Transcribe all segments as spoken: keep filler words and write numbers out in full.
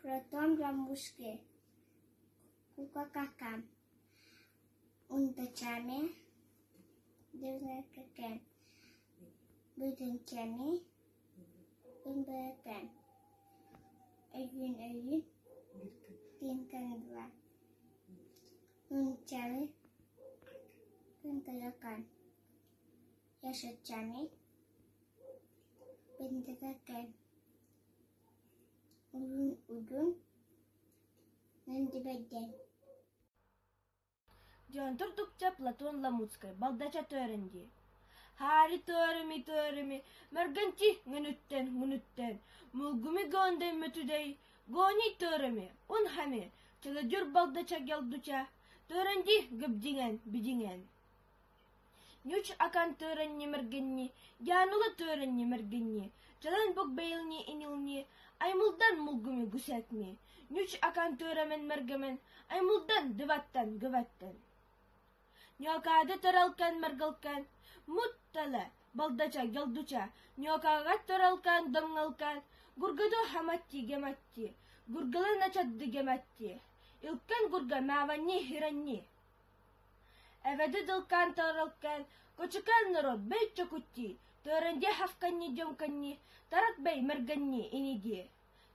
Платон Ламутский. Кука кака. Унтатчами, дивнакакен. Быдынчами, бынбаракен. Эйин эйин, тинкандыла. Унтатчами, бынтаракан. Яшатчами, бынтаракен. Узун узун, нандыбаден. Дьонтур дукча Платон Ламутский, «Балдача тӧренди». Һари тӧреми, тӧреми, мэргэнти, гүнүттэн, гүнүттэн. Мулгуми гондэй, мэтүдэй, гони тӧреми, унхами, челэдюр балдача гелдуча, тӧренди гыбдингэн, бидингэн. Нюч акан тӧренни, мэргэнни, янула тӧренни, мэргэнни, челэн буг бэйлни, инилни, аймулдан мулгуми гусэтни. Нюч акан тӧремэн, мэргэмэн, аймулдан, дываттан, гываттан. Нёкаада тӧралкэн, мэргэлкэн, мут тэлэ, балдача, гелдуча, нёкаагад тӧралкэн, домнгалкэн, гургада хаматти, гематти, гургалэн ачадды гематти. Илкэн гурга маванни, хиранни. Эвэдэ дылкан тӧралкэн, кочокан нуро бэйчокутти, тӧрэнди хавканни, дьомканни, тарак бэй мэргэнни, иниди.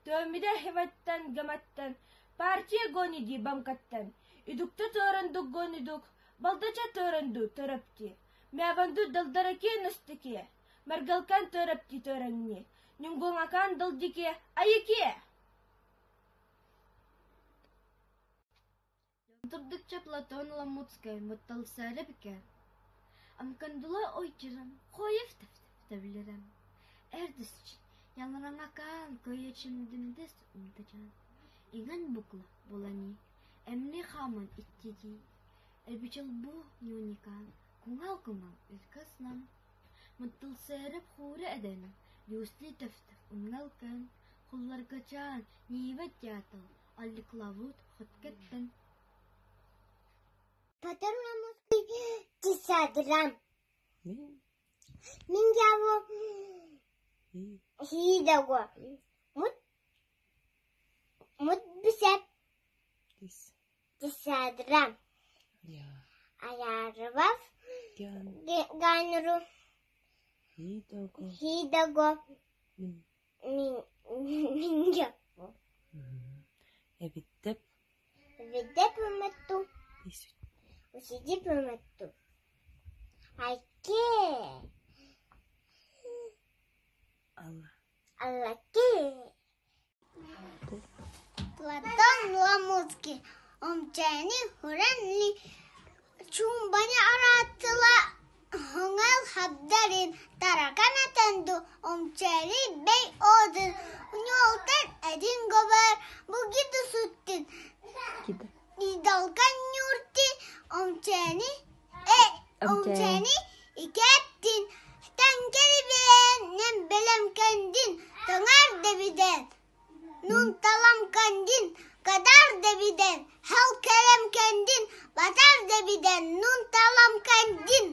Тӧмидэ хиваттан, гэматтан, партия гониди бамкаттан. Идугта тӧрэнду гонидуг, балдача тӧрэнду тӧрэбти. Мяванду дэлдэрэки, ностэки, мэргэлкэн тӧрэбти тӧрэнни. Нюмгунгакан дэлдики, айики. Дьонтур дукча Платон Ламутский, «Муттал сээрэ бике». Амкандула ойчирам, хойып тэвтэ-, тэвлирем. Эрдэсчин, яларангакаан, кӧе чимдимдэс унтажан. Ингэн букла булани, эмни хаман иттиди. Эбичел бу нюникан, кунгал-кунгал илкаснан. Муттал сээрэ хуури эдэнэ, юусли тэвтэв унгалкэн, хулларгачаан, ниивэ театал, алликлавут хөткэттэн. Платон Ламутский, «Тиса дырам». Мин яваа хии дого. Мут, мут бисэр. Тис. Тиса дырам. Я. Аяривав. Гаан. Ге-, гаан руу. Хии дого. Хии дого. Мин. Мин, мин яваа. Мгм. Эбиттэп. Эбиттэп пэмэтту. Тис. Усиди пэмэтту. Айки. Алла. Аллаки. Платон Ламутский, «Омчайни һурайни». Чумбани араатыла хонгел хабдарин, таракан этэнду, омчайни бэй одын, нёлтэн эдин гобер, буги дусуттин. Кида. Идалкан нюурти, омчайни, э, омчайни икептин, тэнкери бээн, нэн бэлэмкэндин, тонгар дэбидэн, нунталамкэндин, кадар дэбидэн, хэлкэрэмкэндин, батар дэбидэн, нунталамкэндин.